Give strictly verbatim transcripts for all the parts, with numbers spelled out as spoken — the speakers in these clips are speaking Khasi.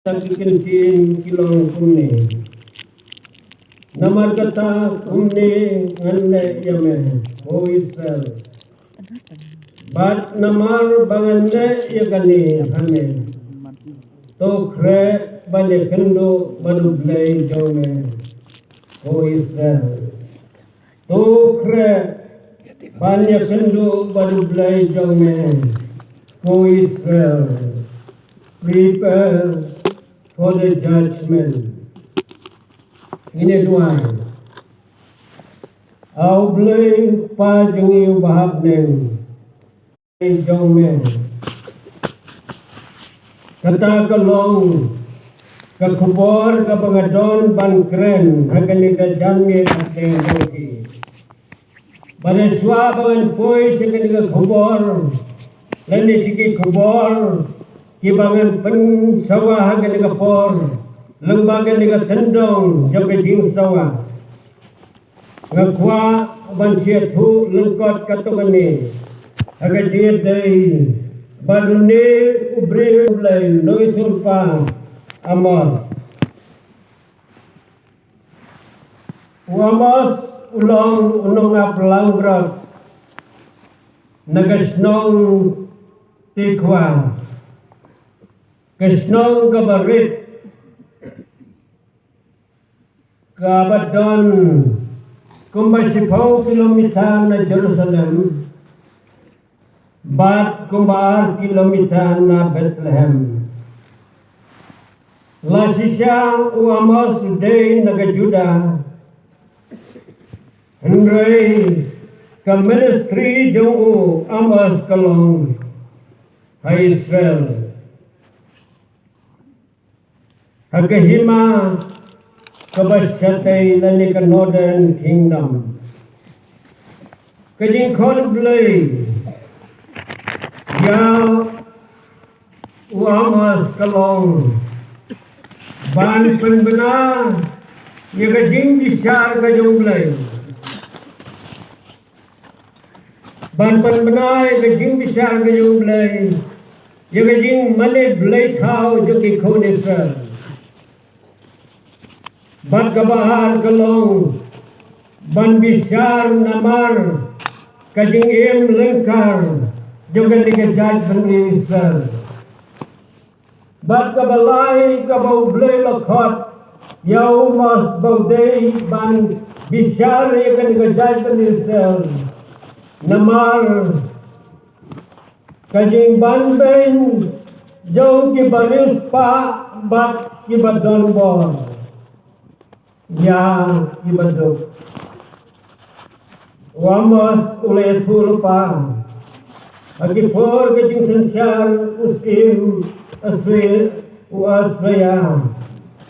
Kita ki kyntien ki long kumne. Namar kata kumne ngan leh ïa me, ko Israel. Bad namar ba ngan leh ïa kane ha me, to khreh ban ïakynduh bad U Blei jong me, ko Israel. To khreh ban ïakynduh bad U Blei jong me, ko Israel. Prepare for the judgment. Ngin ïa duwai. A U Blei Kpa jong ngi uba ha bneng, jong me. Kata ka long ka khubor kaba nga don ban kren ha kane ka janmiet hapdeng jong phi. Bad shuwa ba ngan poi sha kane ka khubor lane sha ki khubor kiba ngan pynsawa ha kane ka por, lyngba kane ka tyndong jong ka jingsawa, nga kwah ban shu ïathuh lyngkot katto katne ha ka jingïadei bad une u briew U Blei, u nongïathuhlypa Amos. U Amos u long u nongap langbrot na ka shnong Tekoa, ka shnong kaba rit, kaba don kumba shiphew kilometer na Jerusalem bad kumba ar kilometer na Bethlehem. La shisha u Amos u dei na ka Judah, hynrei ka ministry jong u Amos ka long ha Israel, ha ka hima kaba shatei lane ka Northern Kingdom. Ka jingkhot Blei ïa u Amos ka long ban pynbna ïa ka jingbishar ka jong U Blei. Ban pynbna ïa ka jingbishar ka jong U Blei ïa ka jingmane blei thaw jong ki khun Israel. Bad kaba ar ka long ban bishar namar ka jingim lyngkar jong kane ka jaitbynriew Israel. Bad kaba lai kaba U Blei u la khot ïa u Amos ba u dei ban bishar ïa kane ka jaitbynriew Israel namar ka jingbanbeiñ jong kiba riewspah bad kiba don bor ïa kiba duk. U Amos u la ïathuhlypa ha ki por ka jingsynshar u syiem Asri-, u Assyria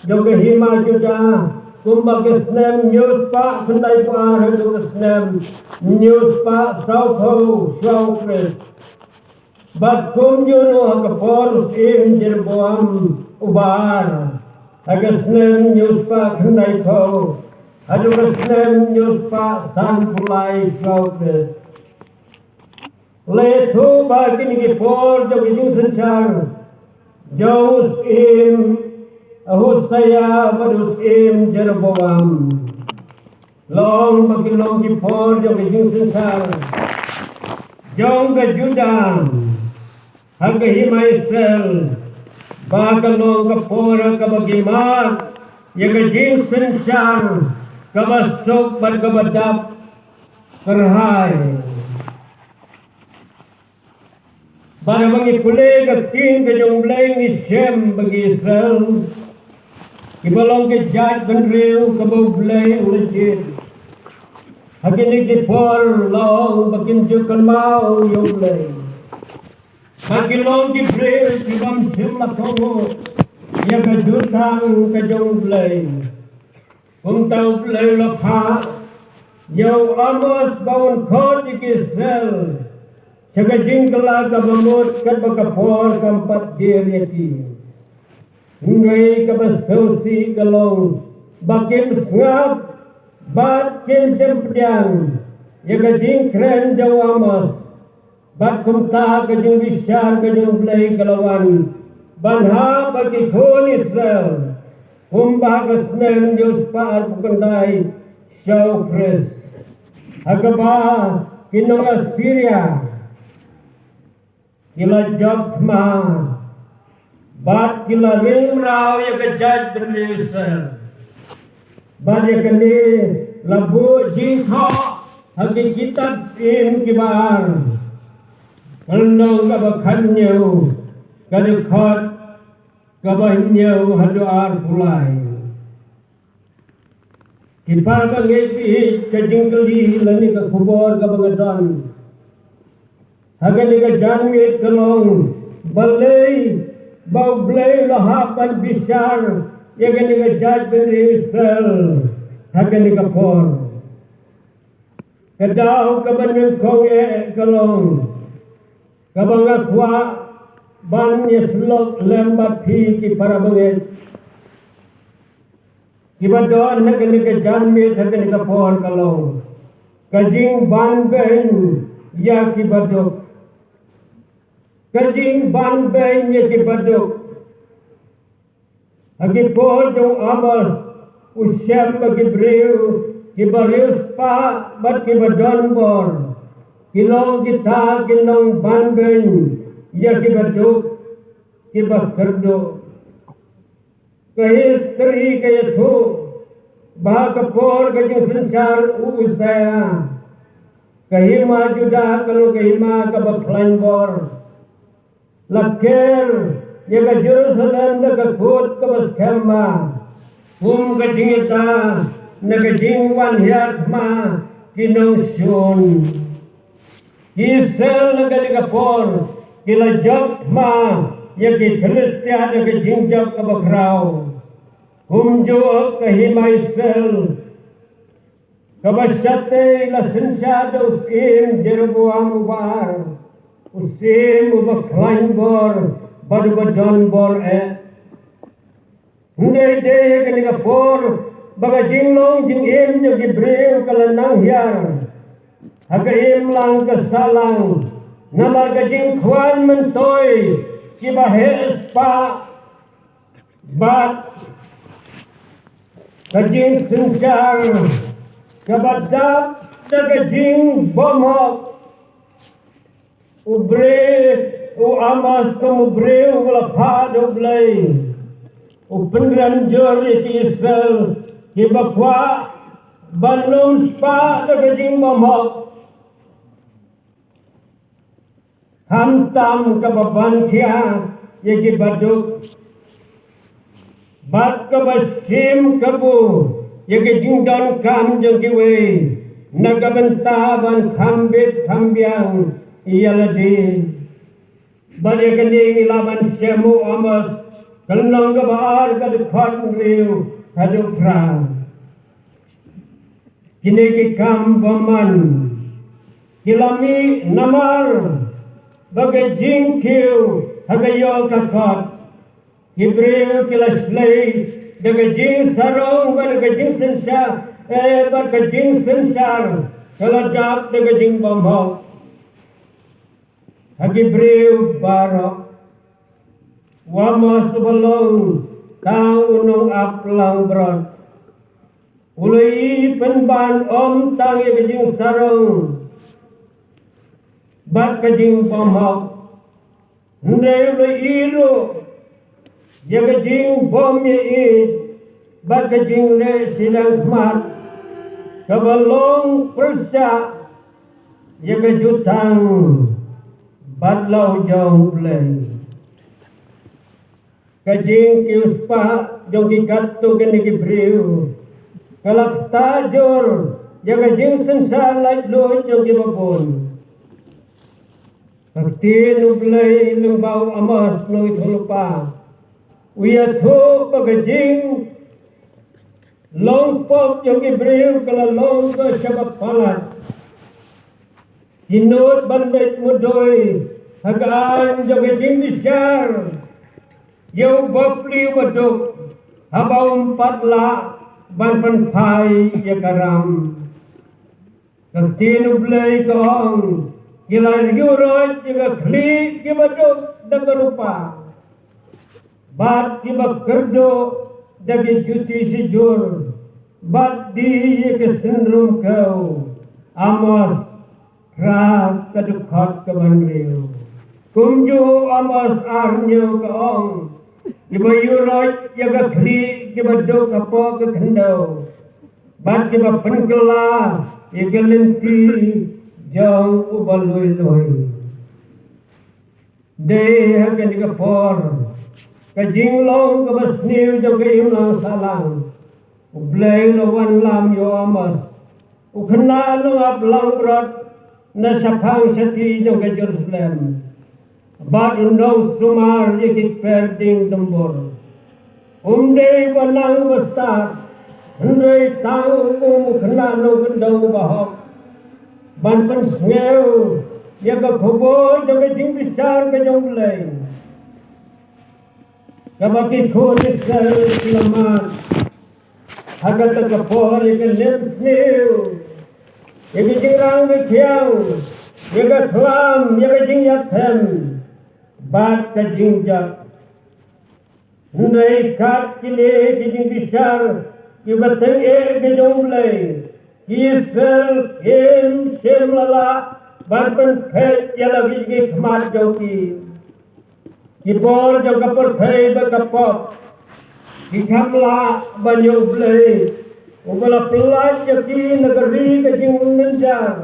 jong ka hima Judah, kumba ka snem hynñiew spah khyndaiphew ar haduh ka snem hynñiew spah sawphew sha u Khrist. Bad kumjuh ruh ha ka por u syiem Jeroboam uba ar, ha ka snem hynñiew spah khyndaiphew haduh ka snem hynñiew spah sanphew lai sha u Khrist. La ïathuh ba kine ki por jong ki jingsynshar jong u syiem Usaïa bad u syiem Jeroboam long ba ki long ki por jong ki jingsynshar jong ka Judah ha ka hima Israel, ba ka long ka por ha kaba ki mad ïa ka jingsynshar kaba suk bad kaba dap kyrhai. Bad haba ngi pule ka ktien ka jong U Blei ngi shem ba ki Israel kiba long ka jaitbynriew kaba U Blei u la jied ha kine ki por la ong ba kim ju kynmaw ïa U Blei. Ba ki long ki briew ki bym shym la kohnguh ïa ka jutang ka jong U Blei. Kumta U Blei u la phah ïa u Amos ba un khot ïa ki Israel sha ka jingkylla kaba mut katba ka por kam pat dier ïa ki. Hynrei kaba sngewsih ka long ba kim sngap bad kim shym pdiang ïa ka jingkren jong u Amos. Bad kumta ka jingbishar ka jong U Blei ka la wan ban hap ha ki khun Israel, kumba ha ka snem hynñiewspah arphew khyndai sha u Khrist, ha kaba ki nong Assyria ki la jop thma bad ki la ring mraw ïa ka jaitbynriew Israel. Bad ïa kane la buh jingthoh ha ki kitab syiem kiba ar, lynnong kaba khathynñiew, ka dkhot kaba hynñiew haduh arphew lai. Ki para bangeit, ka jingkylli lane ka khubor kaba nga don ha kane ka janmiet ka long, balei ba U Blei u la hap ban bishar ïa kane ka jaitbynriew Israel ha kane ka por? Ka daw kaba nyngkong eh ka long kaba nga kwah ban ïasyllok lem bad phi, ki para bangeit, kiba don ha kane ka janmiet ha kane ka por, ka long ka jingbanbeiñ ïa kiba duk. Ka jingbanbeiñ ïa kiba duk. Ha ki por jong u Amos, u shem ba ki briew kiba riewspah bad kiba don bor ki long kita ki nongbanbeiñ ïa kiba duk, kiba kyrduh. Ka history ka ïathuh ba ha ka por ka jingsynshar u Usia, ka hima Judah ka long ka hima kaba khlaiñ bor. La ker ïa ka Jerusalem da ka kut kaba skhem bha, kum ka jingïada na ka jingwan hiar thma ki nongshun. Ki Israel ha kane ka por ki la jop thma ïa ki Philistia da ka jingjop kaba khraw. Kumjuh ka hima Israel kaba shatei la synshar da u syiem Jeroboam uba ar, u syiem uba khlaiñ bor bad uba don bor eh. Hynrei dei ha kane ka por ba ka jinglong jingim jong ki briew ka la nang hiar ha ka imlang ka sahlang, namar ka jingkhwan myntoi kiba heh spah bad ka jingsynshar kaba dap da ka jingbymhok. U briew, u Amos kum u briew uba la phah da U Blei, u pynrem jur ïa ki Israel kiba kwah ban lum spah da ka jingbymhok. Khamtam kaba ban thiah ïa kiba duk bad kaba shim kabu ïa ki jingdonkam jong kiwei na ka bynta ban kham bit kham biang ïa lade. Bad ïa kane ngi lah ban shem u Amos, ka lynnong kaba ar, ka dkhot hynriew haduh phra. Kine ki kam bymman ki la mih namar ba ka jingkiew ha ka ïew ka kot. Ki briew ki la shlei da ka jingsarong bad da ka jingsynshar, eh, bad ka jingsynshar ka la dap da ka jingbymhok. Ha ki briew baroh, u Amos uba long tang u nongap langbrot, u la ïohi pynban ym tang ïa ka jingsarong bad ka jingbymhok, hynrei u la ïohi ruh ïa ka jingbymïeit bad ka jingleh shiliang khmat kaba long pyrshah ïa ka jutang bad la u jong U Blei. Ka jingkiew spah jong ki katto katne ki briew ka la ktah jur ïa ka jingsynshar laitluid jong kiba bun. Ka ktien U Blei lyngba u Amos Nongïathuhlypa u ïathuh ba ka jinglong pop jong ki briew ka la long ka shaba palat. Ki nud ban leit mudui ha ka aiñ jong ka jingbishar ïa u bapli uba duk haba um pat lah ban pynphai ïa ka ram. Ka ktien U Blei ka ong, ki la riewroit ïa ka khlieh kiba duk da ka rupa. bad kiba kyrduh da ki juti shijur, bad die ïa ki synrum khew. Amos phra ka dkhot kaba hynriew. Kumjuh Amos ar hynñiew ka ong, kiba ïuroit ïa ka khlieh kiba duk hapoh ka khyndew, bad kiba pynkylla ïa ka lynti jong uba lui lui. Dei ha kane ka por, ka jinglong kaba sniew jong ka imlang sahlang, U Blei u la wanlam ïa u Amos, u khynnah nongap langbrot na shaphang shati jong ka Jerusalem, bad u nongsumar ïa ki kper dieng dumbur. Um dei ba nang ba stad, hynrei tang u kum u khynnah nongkyndong uba hok, ban pynsngew ïa ka khubor jong ka jingbishar ka jong U Blei. Kaba ki khun Israel ki la mad ha kata ka por ïa ka lem sniew, ïa ka jingrang ka khiang, ïa ka khlam, ïa ka jingïathem bad ka jingjot. Hynrei kat kine ki jingbishar kiba tyngeh ka jong U Blei, ki Israel kim shym la lah ban pynphet ïa la ki jingkhmat jong ki. Ki bor jong ka pyrthei bad ka pop, ki kham lah ban ïoh U Blei uba la pyllait ïa ki na ka ri ka jinglynjar,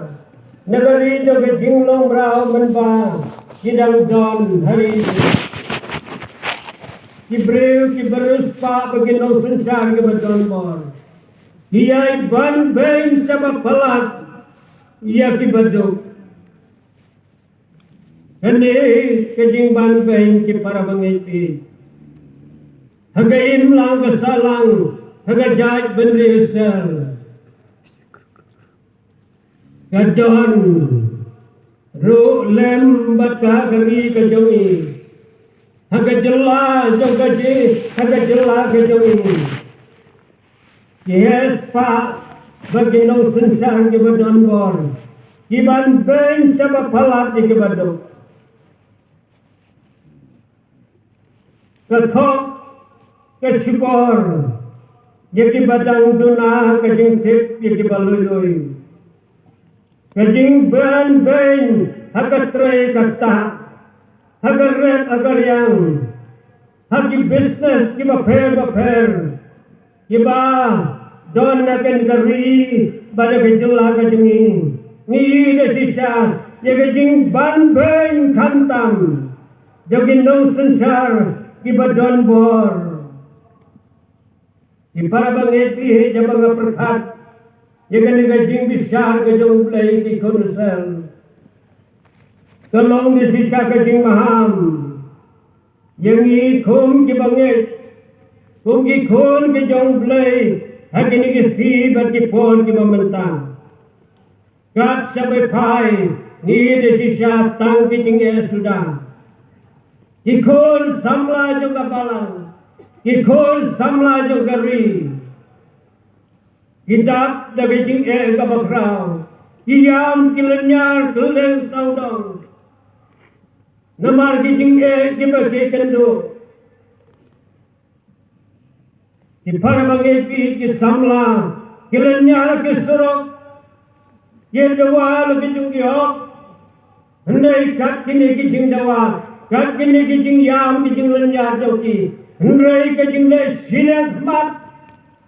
na ka ri jong ka jinglong mraw mynba ki dang don ha ri. Ki briew kiba riewspah bad ki nongsynshar kiba don bor, ki ïai banbeiñ sha ba palat ïa kiba duk. Kane ka jingbanbeiñ, ki para bangeit, ha ka imlang ka sahlang, ha ka jaitbynriew Israel, ka don ruh lem bad ka ha ka ri ka jong ngi, ha ka jylla jong ka ji, ha ka jylla ka jong ngi. Ki riewspah bad ki nongsynshar kiba don bor, ki banbeiñ sha ba palat ïa kiba duk. Ka thok ka shukor ïa kiba dang duna, ka jingtip ïa kiba lui lui. Ka jingbanbeiñ ha ka trei ka ktah, ha ka rep ha ka riang, ha ki business kiba pher ba pher, kiba don ha kane ka ri bad ha ka jylla ka jong ngi. Ngi ïohi da shisha ïa ka jingbanbeiñ khamtam jong ki nongsynshar kiba don bor. Ki para bangeit, haba nga pyrkhat ïa kane ka jingbishar ka jong U Blei ïa ki khun Israel, ka long da shisha ka jingmaham ïa ngi kum ki bangeit, kum ki khun ki jong U Blei ha kine ki sngi bad ki por kiba mynta. Kat shaba phai, ngi ïohi da shisha tang ki jingeh suda. Ki khun samla jong ka balang, ki khun samla jong ka ri, ki dap da ka jingeh kaba khraw, ki ïam ki lynñiar kylleng sawdong namar ki jingeh kiba ki kynduh. Ki para bangeit, ki samla, ki lynñiar ki surok, ki dawa la ki jong ki hok. Hynrei kat kine ki jingdawa, kat kine ki jingïam ki jinglynñiar jong ki, hynrei ka jingleh shiliang khmat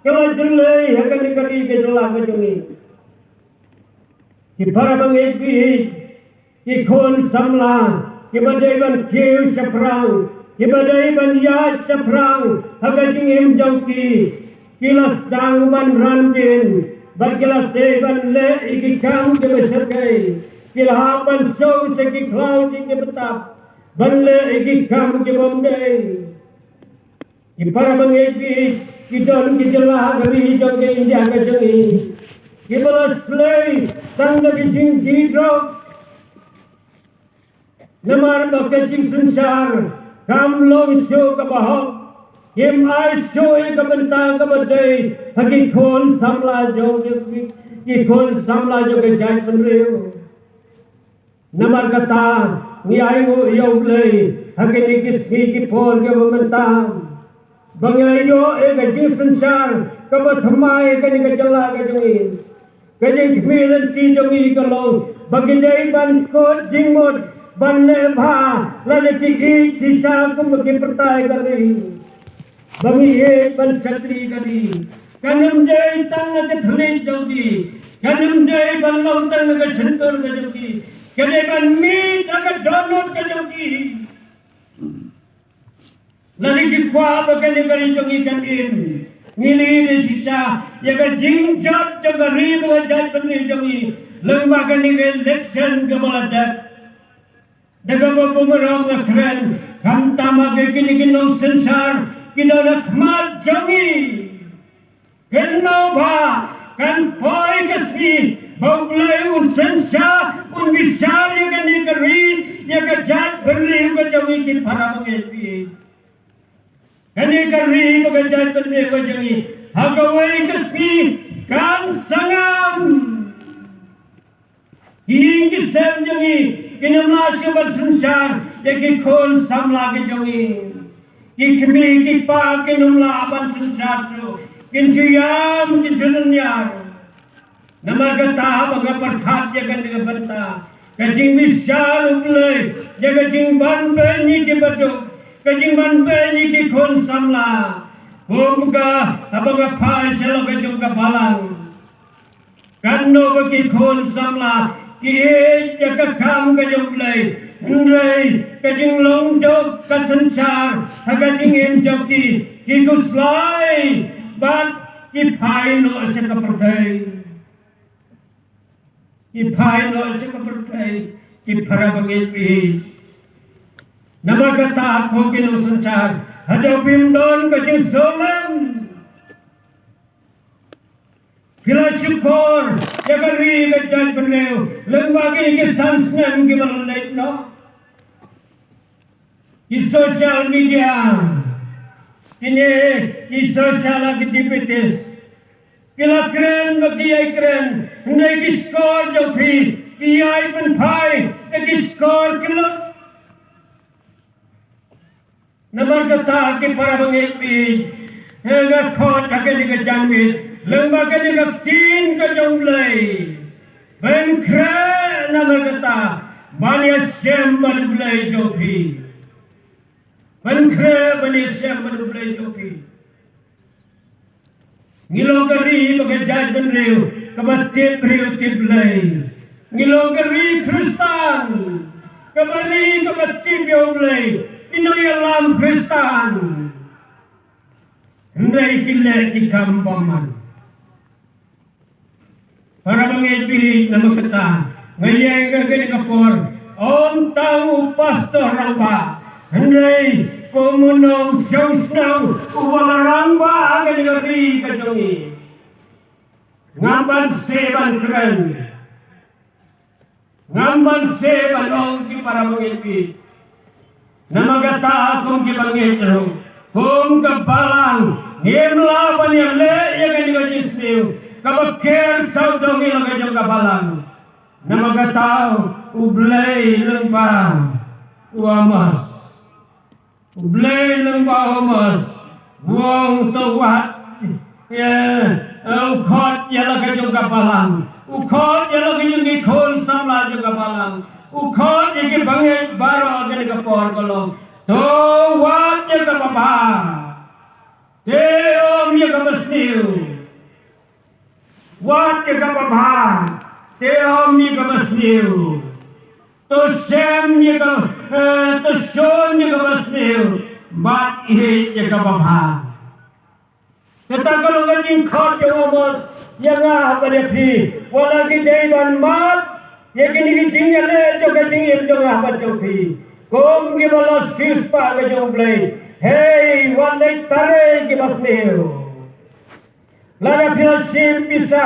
ka la jyllei ha kane ka ri ka jylla ka jong ngi. Ki para bangeit, ki khun samla kiba dei ban kiew shaphrang, kiba dei ban ïaid shaphrang ha ka jingim jong ki, ki la sdang ban ran dien bad ki la dei ban leh ïa ki kam kiba shyrkhei. Ki la hap ban shong sha ki khlaw sha ki btap ban leh ïa ki kam kibym dei. Ki para bangeit, ki don ki jylla ha ka ri jong ka India ka jong ngi kiba la slei tang da ki jingdih drok. Namar ba ka jingsynshar kam long shuh kaba hok, kim ai shuh ïa ka bynta kaba dei ha ki khun samla jong ki, ki khun samla jong ka jaitbynriew. Namar kata, ngi ainguh ïa U Blei Ha kine ki sngi ki por kiba mynta, ba ngi la ïoh ïa ka jingsynshar kaba thymmai ha kane ka jylla ka jong ngi. Ka jingkhmih lynti jong ngi ka long ba ngi dei ban kut jingmut ban leh bha lada ki ïeit shisha kum ki pyrthei ka ri. Ba ngi ïeit ban shakri ka ri. Kan ym dei tang na ka thylliej jong ki. Kan ym dei ban long tang na ka shyntur ka jong ki. Ka dei ban mih na ka dohnud ka jong ki. Lada ki kwah ba kane ka ri jong ngi kan im, ngi la ïoh shisha ïa ka jingjot jong ka ri bad ka jaitbynriew jong ngi. Lyngba kane ka election kaba la dep, da kaba bun ruh nga kren, khamtam ha kine ki nongsynshar ki don ha khmat jong ngi. Kynmaw ba kan poi ka sngi ba U Blei un synshar, un bishar ïa kane ka ri, ïa ka jaitbynriew ka jong ngi ki para bangeit. Kane ka ri bad ka jaitbynriew ka jong ngi, ha kawei ka sngi kan sangam. Ki ïing ki sem jong ngi kin ym lah shuh ban synshar ïa ki khun samla ki jong ngi. Ki kmie ki kpa kin ym lah ban synshar shuh. Kin shu ïam, kin shu nang ïam. Namar kata haba nga pyrkhat ïa kane ka bynta, ka jingbishar U Blei ïa ka jingbanbeiñ ïa ki baduk, ka jingbanbeiñ ïa ki khun samla, kum ka haba nga phai sha la ka jong ka balang. Katno ba ki khun samla ki ïeit ïa ka kam ka jong U Blei, hynrei ka jinglong jong ka synshar ha ka jingim jong ki, ki khuslai bad ki phai noh sha ka pyrthei. Ki phai noh sha ka pyrthei, ki para bangeit. Namar kata ko ki nongsynshar, hato phim don ka jingsngewlem? Phi la shukor ïa ka ri ka jaitbynriew lyngba kine ki san snem kiba la leit noh? Ki social media, kine ki social activities, ki la kren ba ki ïai kren, hynrei ki shkor jong phi ki ïai pynphai da ki shkor ki la Namar kata ki para bangeit, phi, eh, nga khot ha kane ka janmiet lyngba kane ka ktien ka jong U Blei, ban khreh namar kata ban ïashem bad U Blei jong phi. Ban khreh ban ïashem bad U Blei jong phi. Ngi long ka ri bad ka jaitbynriew kaba tip briew tip Blei. Ngi long ka ri Khristan, kaba ri kaba tip ïa U Blei, ki nongïalam Khristan. Hynrei ki leh ki kam bymman. Para bangeit, phi, namar kata nga ïeng ha kane ka por, ym tang u pastor rangbah, hynrei kum u nongshong shnong uba la rangbah ha kane ka ri ka jong ngi. Ngam banse ban kren, ngam banse ban ong, ki para bangeit, phi. Namar kata kum ki bangeit ruh, kum ka balang, ngim lah ban ïaleh ïa kane ka jingsniew kaba ker sawdong ïa la ka jong ka balang. Namar kata U Blei lyngba u Amos, U Blei lyngba u Amos u ong, to wat ïa, eh, u khot ïa la ka jong ka balang, u khot ïa la ka jong ki khun samla jong ka balang, u khot ïa ki bangeit baroh ha kane ka por, ka long, to wad ïa kaba bha, te ym ïa kaba sniew. Wad ïa kaba bha, te ym ïa kaba sniew. To shem ïa ka, eh, to shon ïa kaba sniew bad ïeit ïa kaba bha. Kata ka long ka jingkhot jong u Amos ïa nga bad ïa phi, wat la ki dei ban mad ïa kine ki jingïaleh jong ka jingim jong nga bad jong phi, kum kiba la siewspah ka jong U Blei. Hei, wat leit trei kiba sniew. Lada phi la shim pisa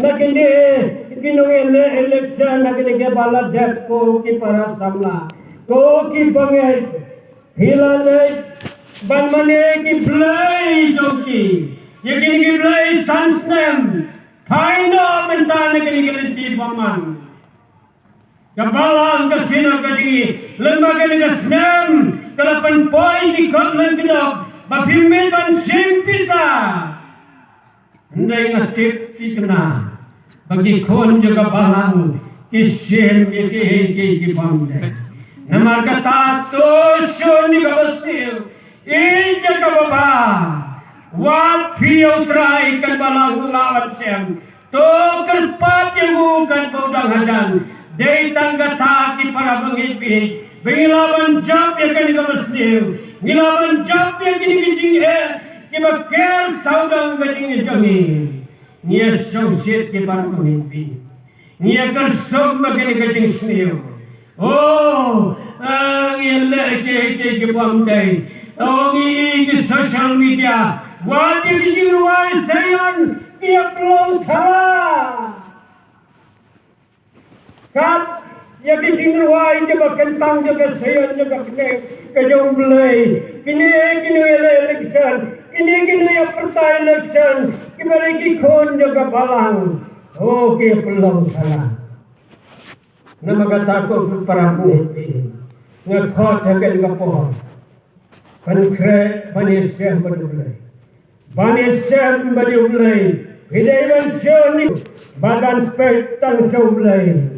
na kine ki nongïaleh election, na kine kiba la dep, ko ki para samla, ko ki bangeit, phi la leit ban mane ki blei jong ki ïa kine ki blei san snem. Phai noh mynta na kine ki lynti bymman. Ka balang ka synod ka jong ngi lyngba kane ka snem Ka la pynpoi ki kot lyngkdop ba phi mih ban shim pisa. Hynrei nga tip thikna ba ki khun jong ka balang ki shim ïa kiei kiei ki bym dei. Namar kata to shun ïa kaba sniew, ïeit ïa kaba bha. Wat phi ïa U Trai ken balang u la wan shem. To kyrpad ïa u katba u dang hajan. Dei tang kata ki para bangeit, ba ngi lah ban jop ïa kane kaba sniew. Ngi lah ban jop ïa kine ki jingeh kiba ker sawdong ka jingim jong ngi. Ngi ïa shongshit ki para bangeit. Ngi ïa kyrsum ba kane ka jingsniew. Oh, ah, ngi leh kiei kiei ki bym dei. Oh, ngi ïohi ki social media. Wat ïa ki jingrwai seion ki ïa pynlong thala. Kat ïa ki jingrwai kiba kyntang jong ka seion jong ka bneng ka jong U Blei. Kine kine ïa leh election. Kine kine ïa pyrta election. Kiba dei ki khun jong ka balang. Oh, ki ïa pynlong thala. Namar kata ko para bangeit, nga khot ha kane ka por ban khreh ban ïashem bad U Blei. Ban ïashem bad U Blei. Phi dei ban shon ïa u bad ban peit tang sha U Blei.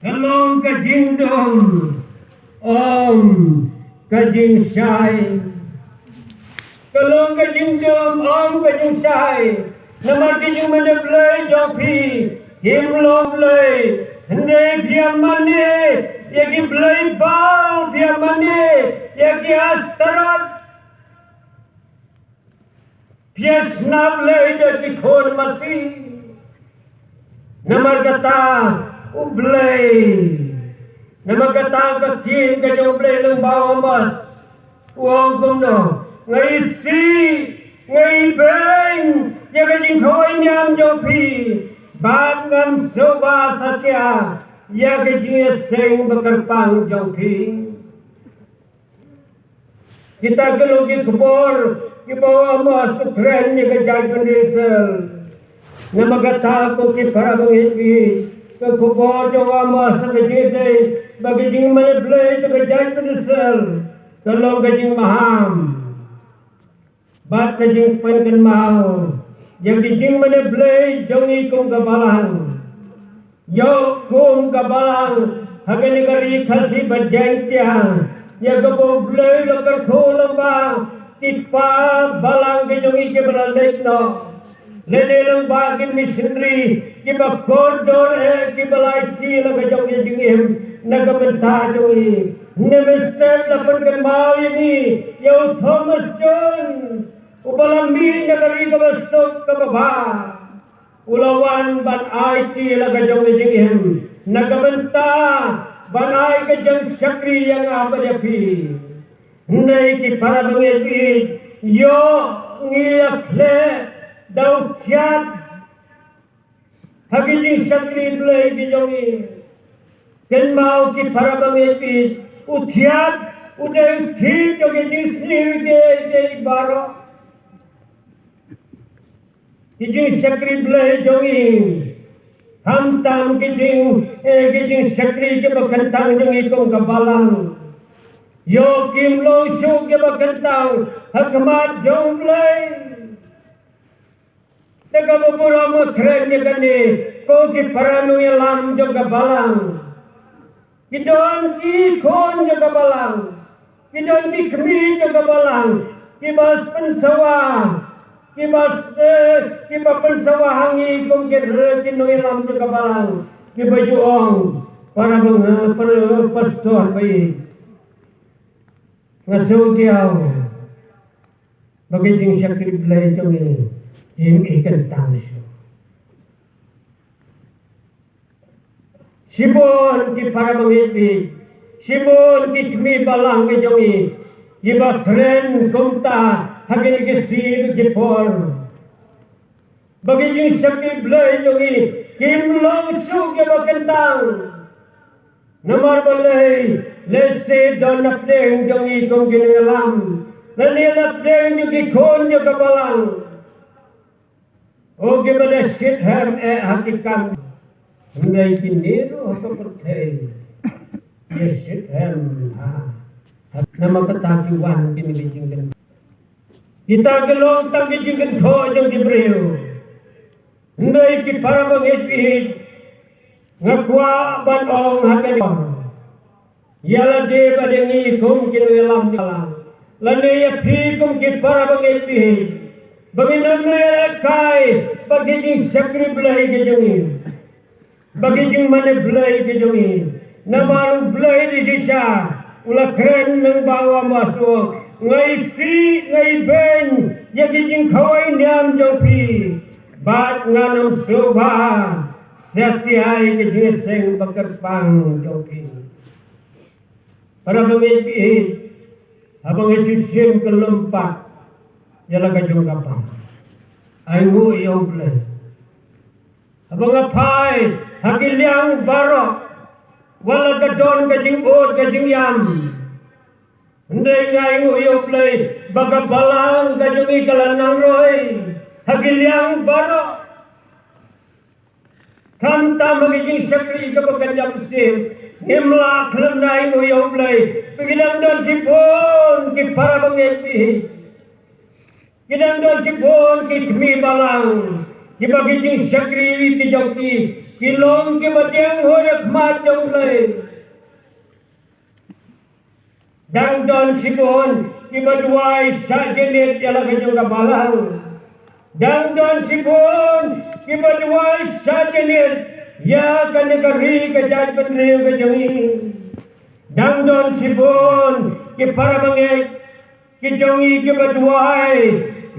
Ka long ka jingdum, ym ka jingshai. Ka long ka jingdum, ym ka jingshai. Namar ki jingmane blei jong phi kim long blei. Hynrei phi ïa mane ïa ki blei Baal, phi ïa mane ïa ki Astarot. Phi ïa sngap lei da ki khun masi. Namar kata U Blei, namar kata ka ktien ka jong U Blei lyngba u Amos u ong kumno: Nga isih, nga ibeiñ ïa ka jingkhawai niam jong phi, bad ngan sngewbha satia ïa ka jingïaseng ba kyrpang jong phi. Kita ki long ki khubor kiba u Amos u kren ïa ka jaitbynriew Israel. Namar kata ko ki para bangeit, ka khubor jong u Amos ka jingïadei bad ka jingmane blei jong ka jaitbynriew Israel ka long ka jingmaham bad ka jingpynkynmaw ïa ki jingmane blei jong ngi kum ka balang. Ïoh kum ka balang ha kane ka ri Khasi bad Jaiñtia, ïa kaba U Blei u la kyrkhu lyngba ki kpa balang ki jong ngi kiba la leit noh, lane lyngba ki missionary kiba kordor eh kiba la aiti la ka jong ka jingim na ka bynta jong ngi. Hynrei mynstep la pynkynmaw ïa ngi ïa u Thomas Jones, uba la mih na ka ri kaba suk kaba bha. U la wan ban aiti la ka jong ka jingim na ka bynta ban ai ka jingshakri ïa nga bad ïa phi. Hynrei ki para bangeit, ïoh ngi ïa khleh da u thiat ha ki jingshakri Blei ki jong ngi. Kynmaw ki para bangeit, u thiat u dei u thied jong ki jingsniew kiei kiei baroh. Ki jingshakri Blei jong ngi, khamtam ki jing, eh, ki jingshakri kiba kyntang jong ngi kum ka balang, ïoh kim long shuh kiba kyntang ha khmat jong U Blei. Te kaba burom nga kren ïa kane, ko ki para nongïalam jong ka balang. Ki don ki khun jong ka balang, ki don ki kmie jong ka balang, kiba pynsawa, kiba, eh, kiba pynsawa ha ngi kum ki re, ki nongïalam jong ka balang, kiba ju ong, para bang, para pastor ba ïeit, nga sngewthuh ba ka jingshakri Blei jong ngi, jingim i kyntang shuh. Shibun ki para bangeit, shibun ki kmie balang ki jong ngi, kiba kren kumta ha kine ki sngi ki por. Ba ki jingshakri Blei jong ngi kim long shuh kiba kyntang. Namar balei? Lehse don na pdeng jong ngi kum ki nongïalam, lane na pdeng jong ki khun jong ka balang. O kiba la shit hem eh ha ki kam. Hynrei kine ruh ha ka pyrthei ki shit hem ha. Namar kata ki wan kine ki jingkynthah. Kita ki long tang ki jingkynthoh jong ki briew. Hynrei ki para bangeit, nga kwah ban ong ha kane, ïa lade ba dei ngi kum ki nongïalam jong ka balang, lane ïa phi kum ki para bangeit, ba ngin ym ïalehkai bad ki jingshakri Blei ki jong ngi, bad ki jingmane Blei ki jong ngi. Namar U Blei da shisha u la kren lyngba u Amos, nga isih, nga ibeiñ ïa ki jingkhawai niam jong phi, bad ngan ym sngewbha satia ïa ka jingïaseng ba kyrpang jong phi. Para bangeit, haba ngi shu shim ka lympat ïa la ka jong ka balang, ai nguh ïa U Blei. Haba nga phai ha ki liang baroh, wat la ka don ka jingud ka jingïam, hynrei nga ai nguh ïa U Blei ba ka balang ka jong ngi ka la nang roi ha ki liang baroh. Khamtam ha ki jingshakri kaba kynja mynsiem, ngim lah khlem da ai nguh ïa U Blei ba ki dang don shibun ki para bangeit, ki dang don shibun ki kmie balang, kiba ki jingshakri ki jong ki ki long kiba dieng hoi ha khmat jong U Blei. Dang don shibun kiba duwai shah jied ïa la ka jong ka balang. Dang don shibun kiba duwai shah jied ïa kane ka ri ka jaitbynriew ka jong ngi. Dang don shibun ki para bangeit ki jong ngi kiba duwai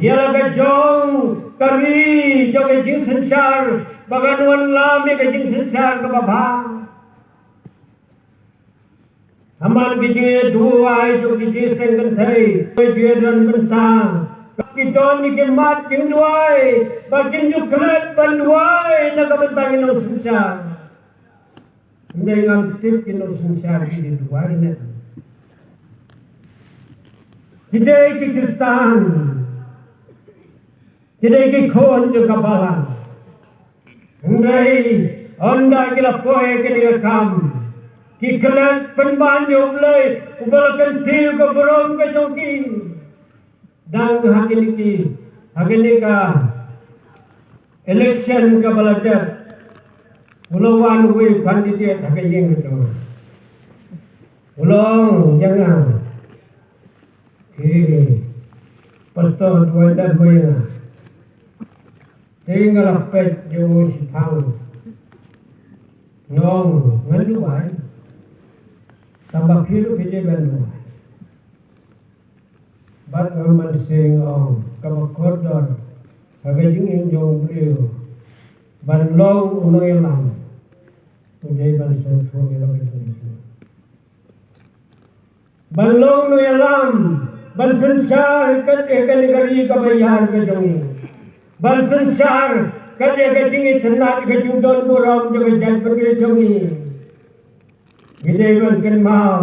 ïa la ka jong ka ri jong ka jingsynshar ba kan wanlam ïa ka jingsynshar kaba bha. Haman ki jingduwai jong ki jingseng kynthei ki jingdon bynta, ki don ïa ki mat jingduwai ba kin ju klet ban duwai na ka bynta ki nongsynshar. Hynrei ngam tip ki nongsynshar ki duwai ne. Ki dei ki Khristan, ki dei ki khun jong ka balang. Hynrei ynda ki la poi ha kane ka kam, ki klet pynban ïa U Blei uba la kyntiew ka burom ka jong ki. Dang ha kine ki, ha kine ka election kaba la dep, u la wan uwei u candidate ha ka ïing ka jong nga. U la ong ïa nga, "He Pastor, duwai lem mo ïa nga. Te nga la peit ïa u shiphang." Nga ong, "Ngan duwai. Tangba phi ruh phi dei ban duwai." Bad nga mynsiem nga ong, kaba kordor ha ka jingim jong u briew ban long u nongïalam, u dei ban sngewthuh ïa la ka jong u briew. Ban long nongïalam, ban synshar kat ïa kane ka ri kaba ïar ka jong ngi. Ban synshar kat ïa ka jingitynnad, ka jingdon burom jong ka jaitbynriew jong ngi. Ngi dei ban kynmaw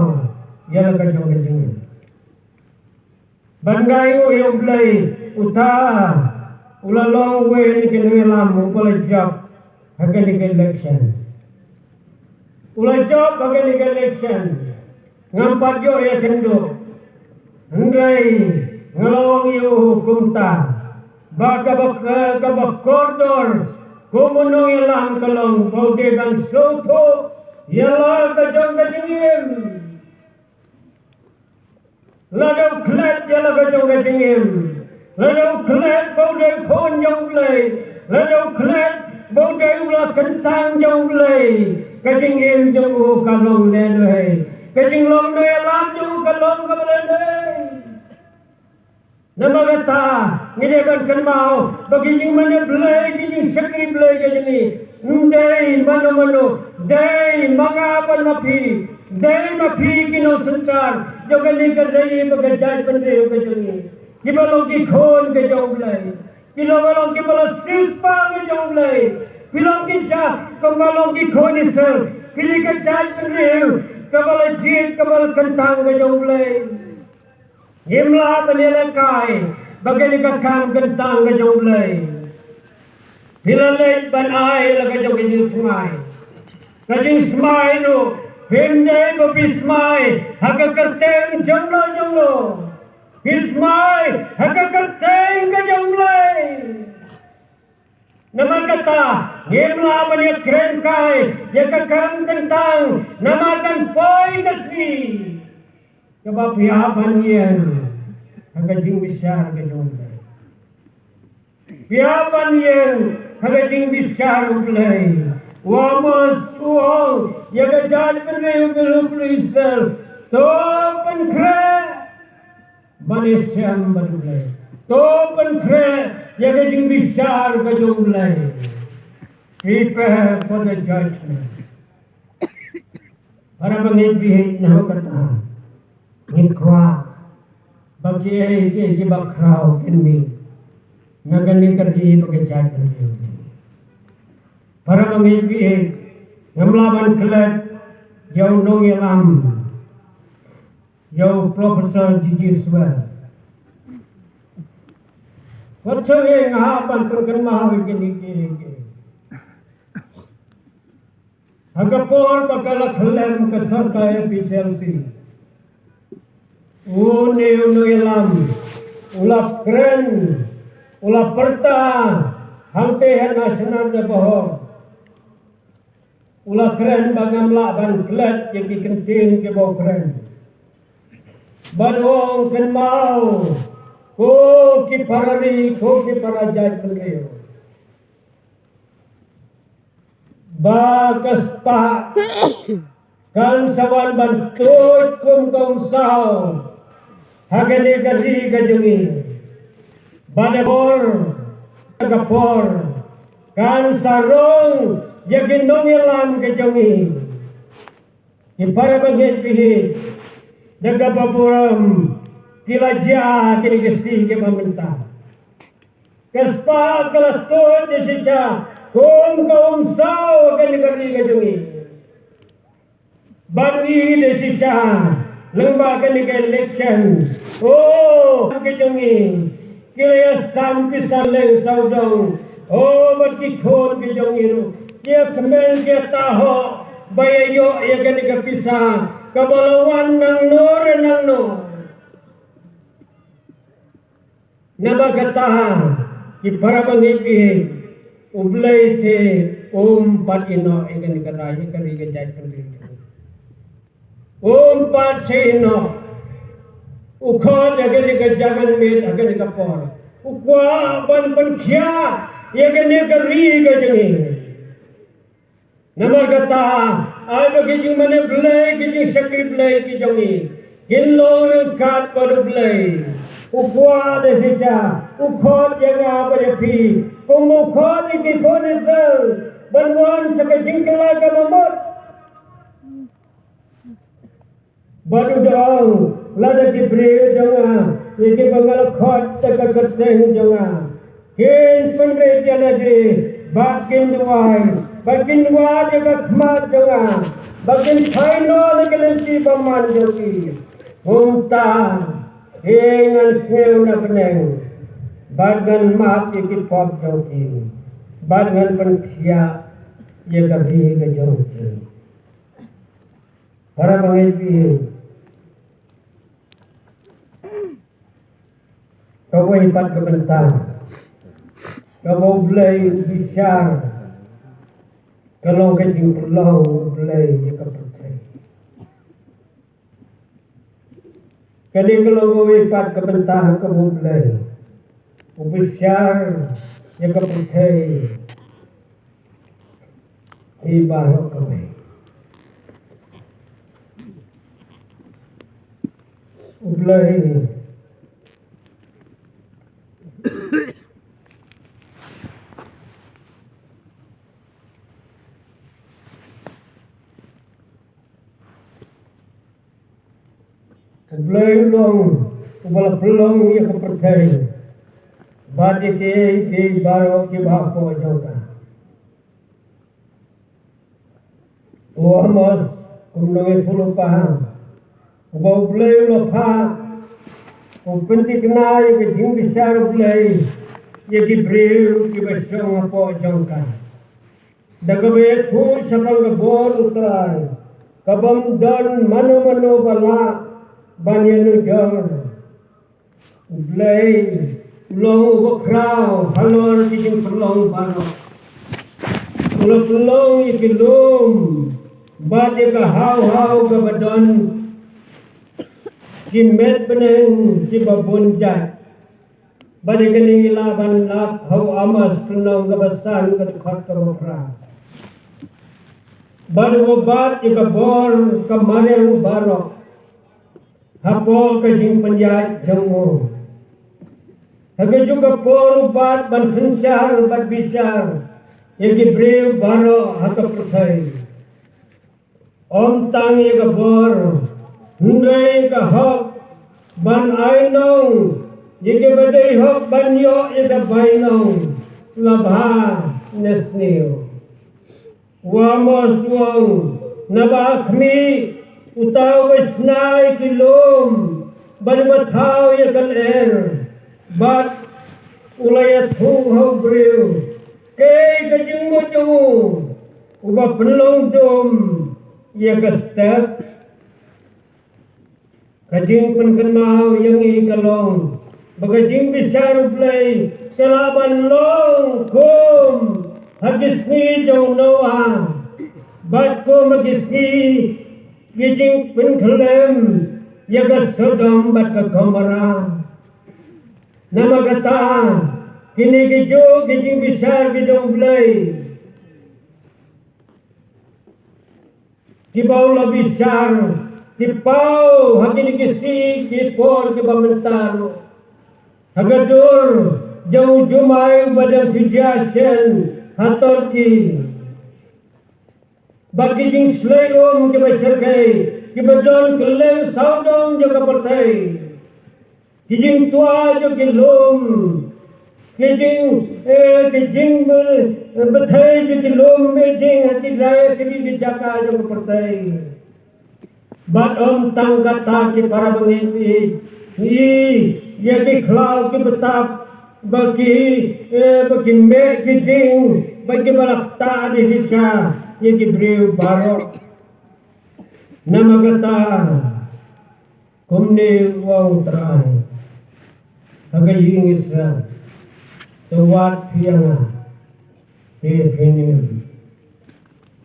ïa la ka jong ka jingim. Ban ngai u ïa U Blei, uta u la long uwei na ki nongïalam uba la jop ha kane ka election. U la jop ha kane ka election. Ngam pat ïoh ïakynduh. Hynrei nga la ong ïa u kumta ba kaba, kaba kordor kum u nongïalam ka long ba u dei ban sngewthuh ïa la ka jong ka jingim. Lada u klet ïa la ka jong ka jingim, lada u klet ba u dei u khun jong U Blei, lada u klet ba u dei u la kyntang jong U Blei, ka jingim jong u ka long lehnohei, ka jinglong nongïalam jong u ka long kaba lehnohei. Namar kata ngi dei ban kynmaw ba ki jingmane Blei, ki jingshakri Blei ka jong ngi, ym dei mano mano, dei ma nga bad ma phi, dei ma phi ki nongsynshar jong kane ka ri bad ka jaitbynriew ka jong ngi. Kiba long ki khun ka jong U Blei, kiba long kiba la siewspah ka jong U Blei. Phi long ki ja, kumba long ki khun Israel, phi long ka jaitbynriew kaba la jied, kaba la kyntang ka jong U Blei. Ngim lah ban ïalehkai ba kane ka kam kyntang ka jong U Blei. Phi la leit ban ai la ka jong ka jingsmai. Ka jingsmai ruh phim dei ba phi smai ha ka kyrteng jong no jong no. Phi smai ha ka kyrteng ka jong U Blei. Namar kata ngim lah ban ïakren kai ïa ka kam kyntang namar kan poi ka sngi kaba phi hap ban ïeng ha ka jingbishar ka jong U Blei. Phi hap ban ïeng ha ka jingbishar U Blei. U Amos u ong ïa ka jaitbynriew, u briew Israel, to pynkhreh ban ïashem bad U Blei. To pynkhreh ïa ka jingbishar ka jong U Blei. Prepare for the judgment. Para bangeit, bad na kata ngi kwah ba kiei kiei kiba khraw kin mih na kane ka ri bad ka jaitbynriew. Para bangeit, bad ngam lah ban klet ïa u nongïalam, ïa u Professor G G Swell. Wat sngewthuh nga hap ban pynkynmaw ïa kine kiei kiei. Ha ka por ba ka la khlem ka sorkar A P H L C, une u nongïalam u la kren, u la pyrta hangtei ha National Day bahor. U la kren ba ngam lah ban klet ïa ki kyntien kiba u kren. Bad ong kynmaw, ko ki para ri, ko ki para jaitbynriew, ba ka spah kan sa wan ban tuid kum ka umsaw ha kane ka ri ka jong ngi. Bad ka por, ka por kan sa rong ïa ki nongïalam ka jong ngi. Ki para bangeit baieit, da kaba burom ki la jia kine ki sngi kiba mynta. Ka spah ka la tuid shisha kum ka umsaw ha kane ka ri ka jong ngi. Bad ngi da shisha lyngba kane ka election, o, ka jong ngi, ki la ïasam pisa leng sawdong. O, bad ki khun ki jong ngi ruh ki ïa kmen ki ïa tahoh ba ïa ïoh ïa kane ka pisa kaba la wan nangno re nangno. Namar kata, ki para bangeit baieit, U Blei te um pat ïehnoh ïa kane ka rai, ïa ka ri ka jaitbynriew. Um pat shu ïehnoh. U khot ïa kane ka jaka miet ha kane ka por. U kwah ban pynkhiah ïa kane ka ri ka jong ngi. Namar kata, ai ba ki jingmane Blei, ki jingshakri Blei ki jong ngi kin long ryngkat bad U Blei. U kwah da shisha, u khot ïa nga bad ïa phi, kum u khot ïa ki khun Israel ban wan sha ka jingkylla kaba mut. Bad u da ong, lada ki briew jong nga, ïa kiba nga la khot da ka kyrteng jong nga, kin pynrit ïa lade, bad kin duwai, bad kin wad ïa ka khmat jong nga, bad kin phai noh na ka lynti bymman jong ki, kumta te ngan sngew na bneng, bad ngan map ïa ki pop jong ki, bad ngan pynkhiah ïa ka ri ka jong ki. Para bangeit baieit, kawei pat ka bynta kaba U Blei u bishar, ka long ka jingpynlong U Blei ïa ka pyrthei. Kane ka long kawei pat ka bynta kaba U Blei u bishar ïa ka pyrthei. Hi baroh kawei. U Blei U Blei u long uba la pynlong ïa ka pyrthei bad ïa kiei kiei baroh kiba hapoh jong ka. U Amos, kum u nongïathuhlypa uba U Blei u la phah, u pynthikna ïa ka jingbishar U Blei ïa ki briew kiba shong hapoh jong ka. Da kaba ïathuh shaphang ka bor U Trai, kabym don mano mano ba lah ban ïanujor. U Blei u long uba khraw halor ki jingpynlong baroh. U la pynlong ïa ki lum bad ïa ka haw haw kaba don ki met bneng kiba bun jait. Bad ïa kane ngi lah ban lap ha u Amos lynnong kaba san, ka dkhot kaba phra. Bad u bat ïa ka bor ka mariang baroh hapoh ka jingpynïaid jong u. Ha kajuh ka por u bat ban synshar bad bishar ïa ki briew baroh ha ka pyrthei. Ym tang ïa ka bor, hynrei ka hok ban ai nong ïa kiba dei hok ban ïoh ïa ka bainong la bha ne sniew. U Amos u ong, naba ha khmih uta uba shna ïa ki lum bad uba thaw ïa ka lyer, bad u la ïathuh ha u briew, kaei ka jingmut jong u uba pynlong dum ïa ka step? Ka jingpynkynmaw ïa ngi ka long ba ka jingbishar U Blei ka lah ban long kum ha ki sngi jong u Noah, bad kum ha ki sngi ki jingpynkhyllem ïa ka Sodom bad ka Gomorrah. Namar kata, kine ki ju ki jingbishar ki jong U Blei, kiba u la bishar, ki paw ha kine ki sngi ki por kiba mynta ruh. Ha ka dur jong u jumai uba dang shu jia shen ha Turkey. Bad ki jingshlei um kiba shyrkhei kiba don kylleng sawdong jong ka pyrthei. Ki jingtwa jong ki lum, ki jing, eh, ki jing be-, bthei jong ki lum, eh, jing ha ki rai ki ri ki jaka jong ka pyrthei. Bad ym tang kata ki para bangeit, ngi ïa ki khlaw ki btap ba ki, eh, ba ki meh ki ding ba ki ba la ktah da shisha ïa ki briew baroh. Namar kata, kumne u ong U Trai ha ka ïing Israel, to wad phi ïa nga te phin im.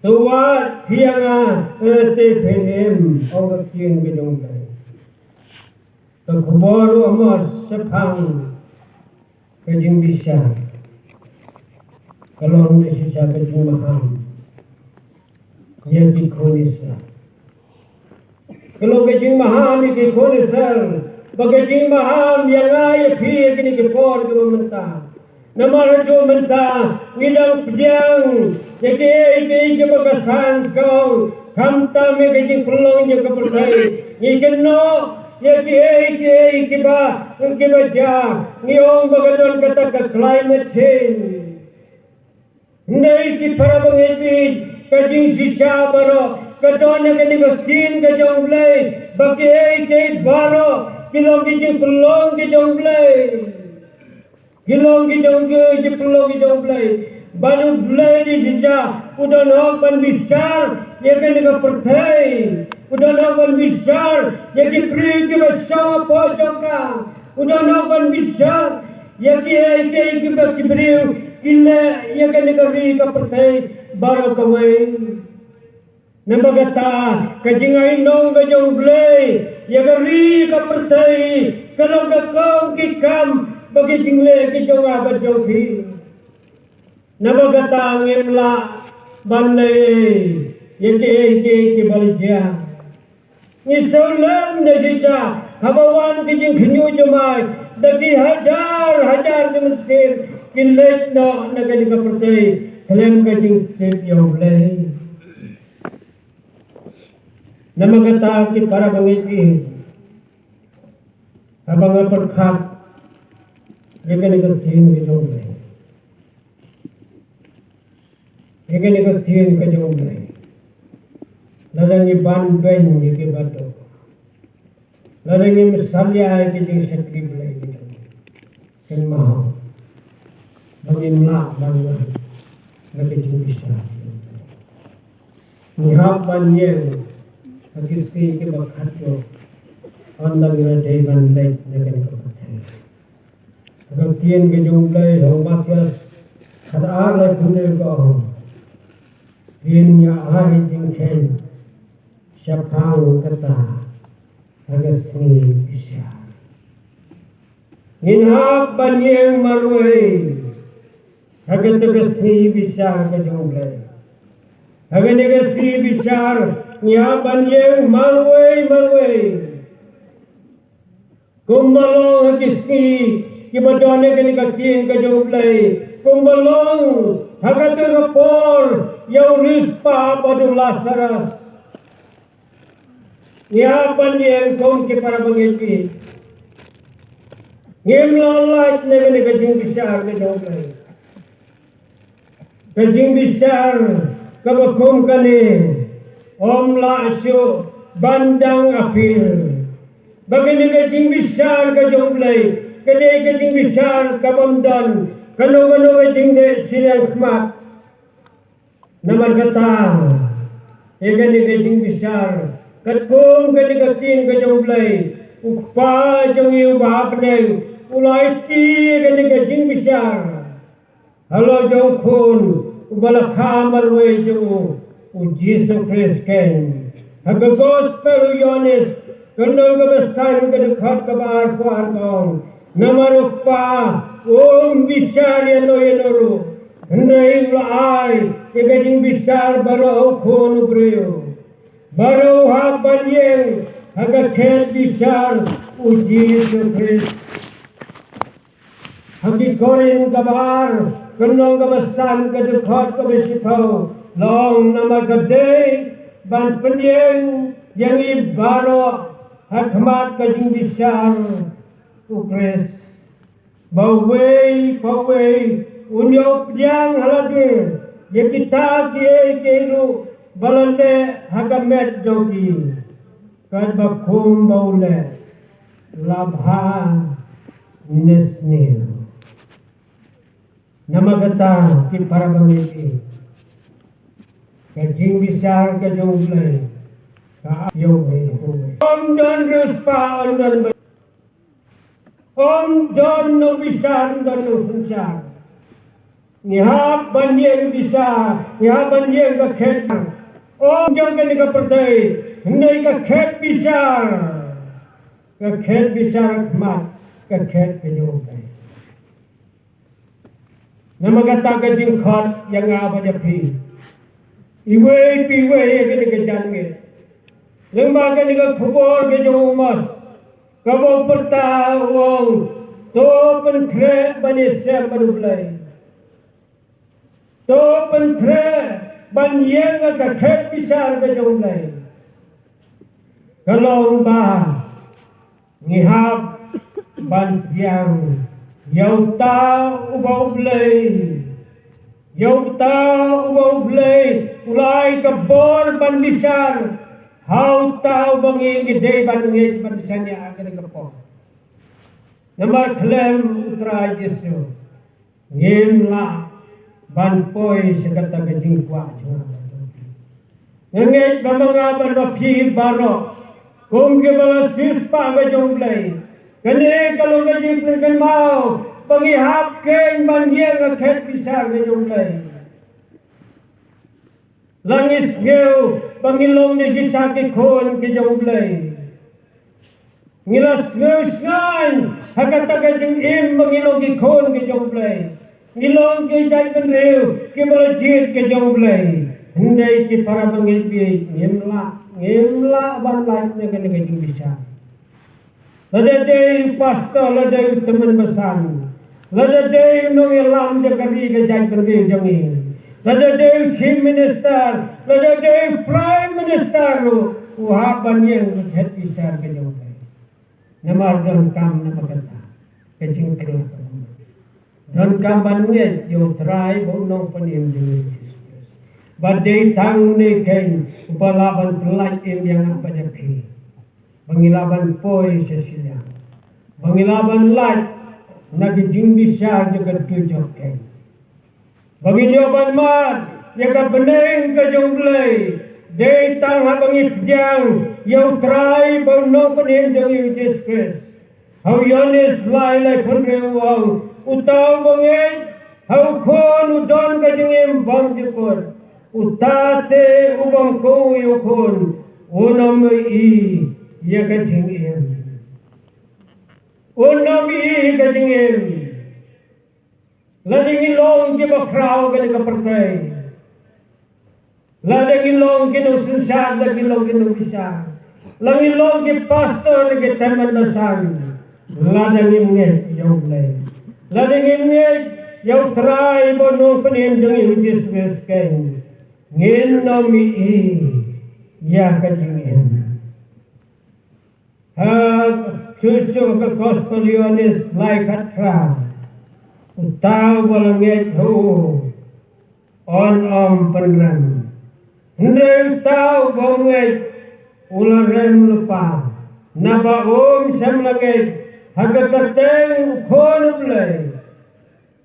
To wad phi ïa nga, eh, te phin im, ong ka ktien ka jong U Blei. Ka khubor u Amos shaphang ka jingbishar ka long da shisha ka jingmaham ïa ki khun Israel. Ka long ka jingmaham ïa ki khun Israel, bad ka jingmaham ïa nga ïa phi ïa kine ki por kiba mynta. Namar haduh mynta ngi dang pdiang ïa kiei kiei kiba ka science ka ong, khamtam ïa ka jingpynlong jong ka pyrthei. Ngi kynnoh ïa kiei kiei kiba, kiba jia, ngi ong ba ka don kata ka climate change. Hynrei ki para bangeit, ka jingshisha baroh ka don ha kane ka ktien ka jong U Blei, ba kiei kiei baroh ki long ki jingpynlong ki jong U Blei. Ki long ki jong ki, ki pynlong ki jong U Blei. Bad U Blei da shisha u don hok ban bishar ïa kane ka pyrthei. U don hok ban bishar ïa ki briew kiba shong hapoh jong ka. U don hok ban bishar ïa kiei kiei kiba ki briew ki leh ïa kane ka ri ka pyrthei baroh kawei. Namar kata, ka jingai nong ka jong U Blei ïa ka ri ka pyrthei ka long ka kong ki kam bad ki jingleh ki jong nga bad jong phi. Namar kata ngim lah ban leh ïa kiei kiei kiba la jia. Ngi sngewlem da shisha haba wan ki jingkhynñiuh jumai da ki hajar hajar ki mynsiem ki leit noh na kane ka pyrthei khlem ka jingtip ïa U Blei. Namar kata ki para bangeit, haba nga pyrkhat ïa kane ka ktien ka jong U Blei, ïa kane ka ktien ka jong U Blei, lada ngi ban beiñ ïa ki bato, lada ngim salia ïa ki jingshakri Blei ki jong ngi, kynmaw ba ngim lah ban wan na ka jingbishar. Ngi hap ban ïeng ha ki sngi kiba khatduh, ynda ngi la dei ban leit na kane ka pyrthei. Ka ktien ka jong U Blei ha u Mathaios khatar laiphew hynriew ka ong, phin ïa ai jingkheiñ shaphang kata ha ka sngi bishar. Ngin hap ban ïeng marwei ha kata ka sngi bishar ka jong U Blei. Ha kane ka sngi bishar ngi hap ban ïeng marwei marwei. Kumba long ha ki sngi kiba don ha kane ka ktien ka jong U Blei, kumba long ha kata ka por ïa u riewspah bad u Lasarus. Ngi hap ban ïeng kum ki para bangeit. Ngim lah lait na kane ka jingbishar ka jong U Blei. Ka jingbishar kaba kum kane ym lah shuh ban dang appeal. Ba kane ka jingbishar ka jong U Blei ka dei ka jingbishar kabym don kano kano ka jingleh shiliang khmat. Namar kata, ïa kane ka jingbishar, katkum kane ka ktien ka jong U Blei, U Kpa jong ngi uba ha bneng u la aiti ïa kane ka jingbishar halor jong u Khun uba la kha marwei jong u, U Jisu Khrist keiñ. Ha ka Gospel u Ïoannis Kyndong kaba san ka dkhot kaba arphew ar ka ong, namar u Kpa um bishar ïano ïano ruh, hynrei u la ai ïa ka jingbishar baroh ha u Khun u briew, baroh u hap ban ïeng ha ka khet bishar u Jisu Khrist. Ha ki Korinth kaba ar, kyndong kaba san ka dkhot kaba shiphew, la ong, namar ka dei ban pynïeng ïa ngi baroh ha khmat ka jingbishar u Khrist, ba uwei pa uwei un ïoh pdiang ha lade ïa kita kiei kiei ruh ba la leh ha ka met jong ki, katba kum ba u leh la bha ne sniew. Namar kata, ki para bangeit, ka jingbishar ka jong U Blei ka ïoh ïa u. Ym don riewspah, ym don ba, ym don nongsynshar, ym don nongsynshar. Ngi hap ban ïeng bishar, ngi hap ban ïeng ka khet, ym jong kane ka pyrthei, hynrei ka khet bishar, ka khet bishar khmat, ka khet ka jong U Blei. Namar kata, ka jingkhot ïa nga bad ïa phi, iwei pa iwei ïa kane ka janmiet, lyngba kane ka khubor ka jong u Amos, kaba u pyrta u ong, to pynkhreh ban ïashem bad U Blei. To pynkhreh ban ïeng ha ka khet bishar ka jong U Blei. Ka long ba ngi hap ban pdiang ïa uta uba U Blei, ïa uta uba U Blei u la ai ka bor ban bishar ha uta uba ngi, ngi dei ban ngeit ban shaniah ha kane ka por. Namar khlem U Trai Jisu, ngim lah ban poi sha kata ka jingkwah jong nga. Nga ngeit ba ma nga bad ma phi baroh, kum kiba la siewspah ka jong U Blei, kane ka long ka jingpynkynmaw ba ngi hap keiñ ban ïeng ha ka khet bishar ka jong U Blei. La ngi sngew ba ngi long ne shisha ki khun ki jong U Blei, ngi la sngew shngaiñ ha kata ka jingim ba ngi long ki khun ki jong U Blei. Ngi long ki jaitbynriew kiba la jied ki jong U Blei. Hynrei ki para bangeit, ngim lah, ngim lah ban lait na kane ka jingbishar. Lada dei u pastor, lada dei u tymmen basan, lada dei u nongïalam jong ka ri ka jaitbynriew jong ngi, lada dei u chief minister, lada dei u prime minister ruh, u hap ban ïeng ha ka khet bishar ka jong U Blei. Namar donkam, namar kata ka jingkyrpad, donkam ban ngeit ïa U Trai bad u Nongpynim jong ngi U Jisu Khrist, ba dei tang une keiñ uba lah ban pynlait im ïa nga bad ïa phi, ba ngi lah ban poi sha shiliang, ba ngi lah ban lait na ka jingbishar jong ka dujok keiñ, ba ngin ïoh ban mad ïa ka bneng ka jong U Blei. Dei tang haba ngi pdiang ïa U Trai bad u Nongpynim jong ngi U Jisu Khrist. Ha u Ïoannis lai, laiphew hynriew u ong, uta uba ngeit ha u Khun u don ka jingim bymjukut. Uta te u bym kohnguh ïa u Khun un ym ïohi ïa ka jingim. Un ym ïohi ïa ka jingim. Lada ngi long kiba khraw kane ka pyrthei, lada ngi long ki nongsynshar, lada ngi long ki nongbishar, lada ngi long ki pastor ne ki tymmen basan, lada ngim ngeit ïa U Blei, lada ngim ngeit ïa U Trai bad u Nongpynim jong ngi U Jisu Khrist keiñ, ngin ym ïohi ïa ka jingim. Ha shuh shuh ka Gospel Ïoannis lai khatphra, uta uba la ngeit ha u un ym pynrem. Hynrei uta uba ngeit u la rem lypa, naba um shym la ngeit ha ka kyrteng u Khun u Blei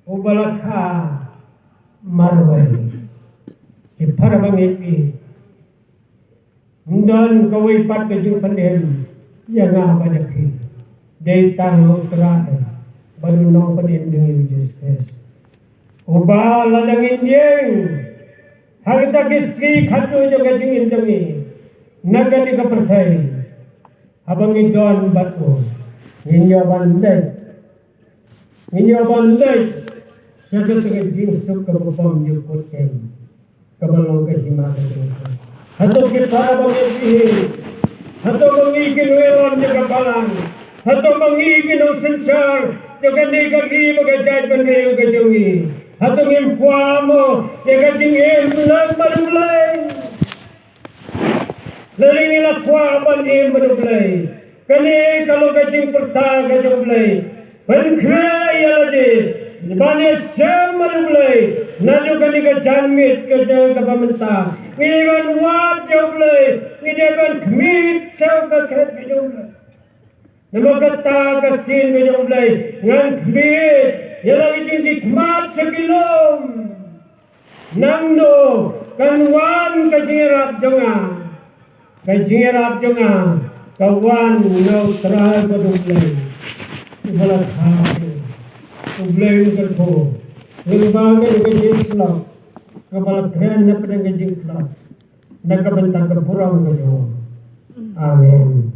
uba la kha marwei. Ki para bangeit, ym don kawei pat ka jingpynim ïa nga bad ïa phi. Dei tang U Trai bad u Nongpynim jong ngi U Jisu Khrist, uba lada ngin ïeng ha kita ki sngi khadduh jong ka jingim jong ngi na kane ka pyrthei, Haba ngi don bad u, ngin ïoh ban leit, ngin ïoh ban leit sha kata ka jingsuk kaba bymjukut, kaba long ka hima ka jong u. Hato kita ba ngi ïohi, hato ba ngi ki nongïalam jong ka balang, hato ba ngi ki nongsynshar jong kane ka ri bad ka jaitbynriew ka jong ngi, hato ngim kwah mo ïa ka jingim lang bad U Blei? Lada ngi la kwah ban im bad U Blei, kane ka long ka jingpyrta ka jong U Blei. Pynkhreh ïa lade ban ïashem bad U Blei naduh kane ka janmiet ka jong kaba mynta. Ngi dei ban wad ïa U Blei, ngi dei ban khmih sha ka khet ka jong U Blei. Namar kata ka ktien ka jong U Blei, ngan khmih ïa la ki jingkhmat sha ki lum. Nangno kan wan ka jingïarap jong nga? Ka jingïarap jong nga ka wan na U Trai bad U Blei uba la thaw. U Blei un kyrkhu lyngba kane ka jingtlot kaba la kren hapdeng ka jingtlot na ka bynta ka burom ka jong u. Amen.